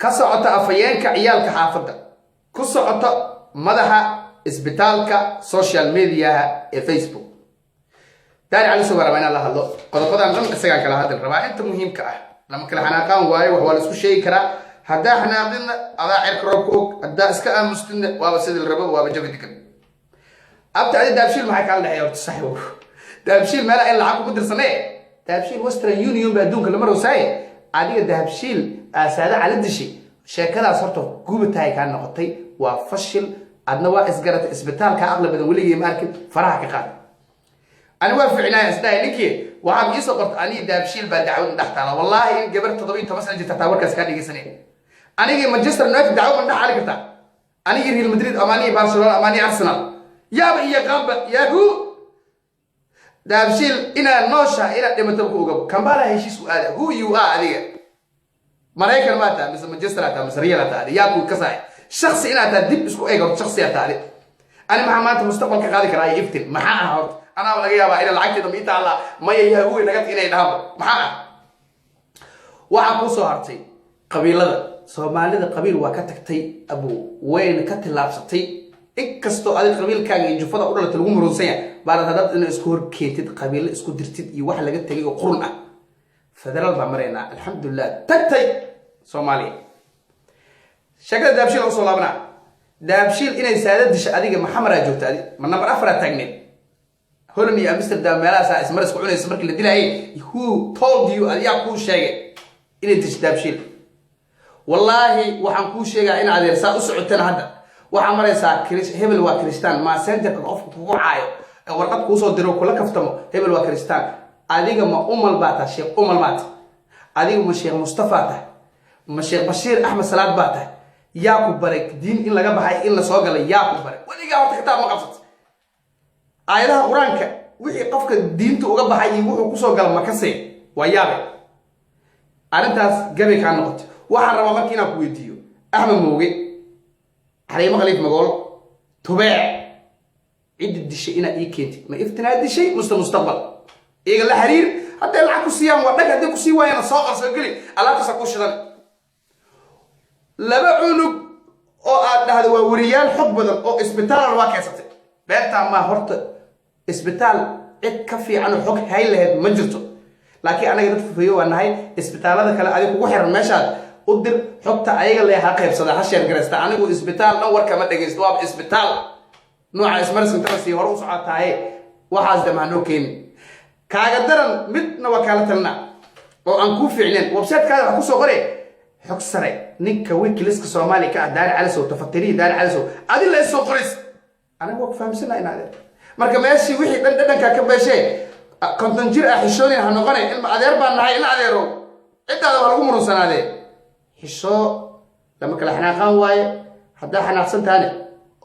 Ka socota afhayeenka ciyaalka xaafadda, ku socota madaxa isbitaalka social mediaha ee Facebook, Daari Cali Soo, rabaa inaan la hadlo. Qodobadan dhan isagaan kala hadli rabaa. Inta muhiimka ah lama kala xanaaqaan waayo, wax waa la isku sheegi karaa. Haddaa xanaaqidna, adaa cirka roobka og. Haddaa iska aamustidna, waaba sidii la rabo, waaba jabi degan. Abta, adi Dahabshiil maxay kala dhexeeya horta, saxiib? Dahabshiil meelaha in lacag kuma dirsanee. Dahabshiil Western Union ba adduunka lama rowsaaye. Adiga Dahabshiil aasaada cala dishay. Sheekadaas horta gubatahay kaa noqotay, waa fashil. Adna waa isgaratay. Isbitaalka aqli badan weligii ma arkin. Faraha ka qaad. Ani waa ficnaaya isdhahay ninkii waxaad iisoo qortay aniga Dahabshiil baa dacwad dhex taala. Wallaahi in gabar 17 sano jirta taa warkaas kaa dhegeysanay. Anigii Manchester United dacwo ma dhex cali kartaa? Anigii Real Madrid ama anigii Barcelona ama anigii Arsenal yaaba iyo yaqaanba yahoo. Dahabshiil inaad nooshaha, inaad dhimato ku ogabo. Kambala heshiis u aada. Who you are adiga? Maraykan maa taha mise Manchester aa taha mise Real aa taha? Adiga yaa ku kasaay shaksi inaad taha? Dib isku eeg horta, shaksi aa taha adi. Ani maxaa maanta mustaqbalka qaadi karaa iyo iftin maxaa ah horta? Anaaba laga yaabaa ina lacagteeda ma ii taallaa? Maya, yahoo naga inay dhahaanba maxaa ah? Waxaa kuu soo hartay qabiilada Soomaalida. Qabiil waa ka tagtay, abu, wayna ka tillaabsatay. Inkastoo adig qabiilkaaga iyo jufada u dhalatay lagu murunsan yahay, baanad haddaad ina isku hor keentid, qabiilo isku dirtid iyo wax laga tegay oo qurun ah. Federaal baa maraynaa, alxamdulilah, tagtay Soomaaliya. Sheekada Dahabshiil usoo laabanaa. Dahabshiil inay saada disha, adiga maxamaraa joogta? Adi ma number afaraa taagneed Holland iyo Amsterdam meelahaasaa ismar isku cunaysa markii la dilaayay? Who told you? Adiyaa kuu sheegay inay disho Dahabshiil? Wallaahi waxaan kuu sheegaa in adeer saa u socotana. Hadda waxaa maraysaa hebel waa Kristaan. Messengerka qofka kugu caayo ee warqad kuusoo diro, kula kaftamo, hebel waa Kristaan. Adiga ma umal baa tahay? Sheekh umal maa tahay adiga? Ma Sheekh Mustafa tahay? Ma Sheekh Bashiir Axmed Salaad baa tahay? Yaa ku baray diin in laga baxay, in la soo galay? Yaa ku baray? Weligaa horta kitaab ma qabsat? Aayadaha Qur-aanka wixii qofka diinta uga baxay iyo wuxuu kusoo gala ma kasee? Waa yaabe, arrintaas gabay kaa noqotay. Waxaan rabaa marka inaan ku weydiiyo: Axmed Mooge, Xaliimo Khaliif Magool, Tubeec, ciddi dishay inaad ii keentid. Ma iftinaa dishay muste mustaqbal? Iyaga la xiriir. Hadday lacag ku siiyaan waa dhag, hadday kusii waayana soo qor, soo geli, alaabtaasa kuu shidan. Laba cunug oo aad dhahda waa weriyaal xog badan oo isbitaalan waa keensatay. Beentaa maa horta. Isbitaal cid ka fiican oo xog hay lahayd ma jirto, laakiin anaga dad fufayo waa nahay. Isbitaalada kale adig kugu xiran meeshaad u dir xogta, ayaga le ha qaybsada, ha share garaysta. Anigu isbitaal dhan warkama dhegaysto. Waaba isbitaal nooca ismarsintarasi hore u socotaaye. Waxaas dam hanoo keeni. Kaaga daran midna waa kaala talina oo aan kuu fiicneen. Websitekaada wax kusoo qore xog sare, ninka WikiLeakska Soomaaliya ka ah, Daari Calisow, tafatirihi Daari Calisow, adi la soo qorays. Aniga waa ku fahamsana in adeer. Marka meeshii wixii dhan dhadhankaa ka beeshee, 50 jir ah xishoonin ha noqone. Ilma adeer baan nahay, ilma adeero, ciddaada waa lagu murunsanaadee. Xishoo, lama kala xanaaqaan waaye. Haddaa xanaaqsan tahane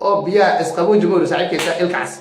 oo biyaha isqabo, jamhuuri saaxiibkeeda ilka cas.